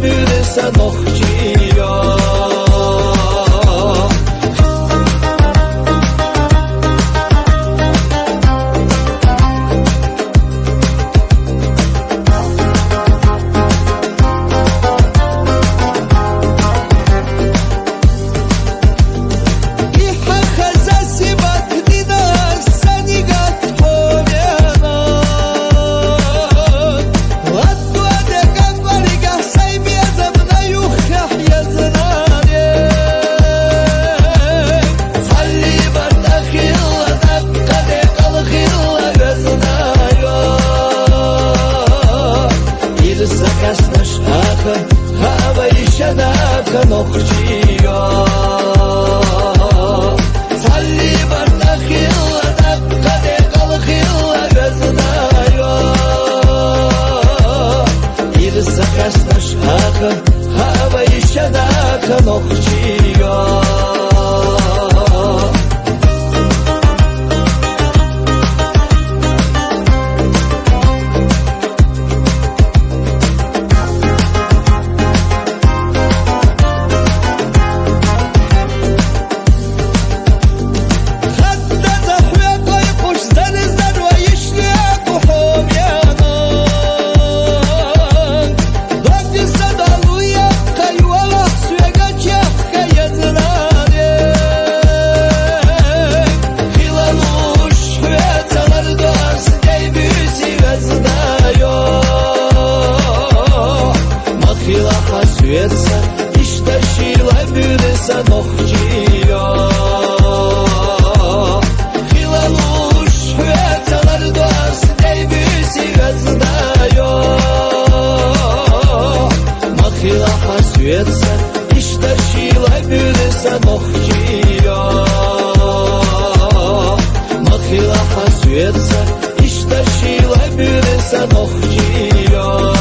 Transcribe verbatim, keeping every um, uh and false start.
Бирса нохчийо. Ихьа хаза сибат динас санигат хомена. Ладуаде ганварига сай безам на юхьяхь язнаде. Салли бардахила, даккаде къалхила везнайо. Ирса каснаш аха, хавай шанаха нохчийо. Салли бардахила, даккаде къалхила везнайо. Ирса каснаш аха, хавай шанаха нохчийо. Махила хьасветса, иштта шила бирса нохчийо. Хила луш хьвецалар дос дей биси везнайо. Махила хьасветса, иштта шила бирса нохчийо. Махила хьасветса, иштта шила бирса нохчийо.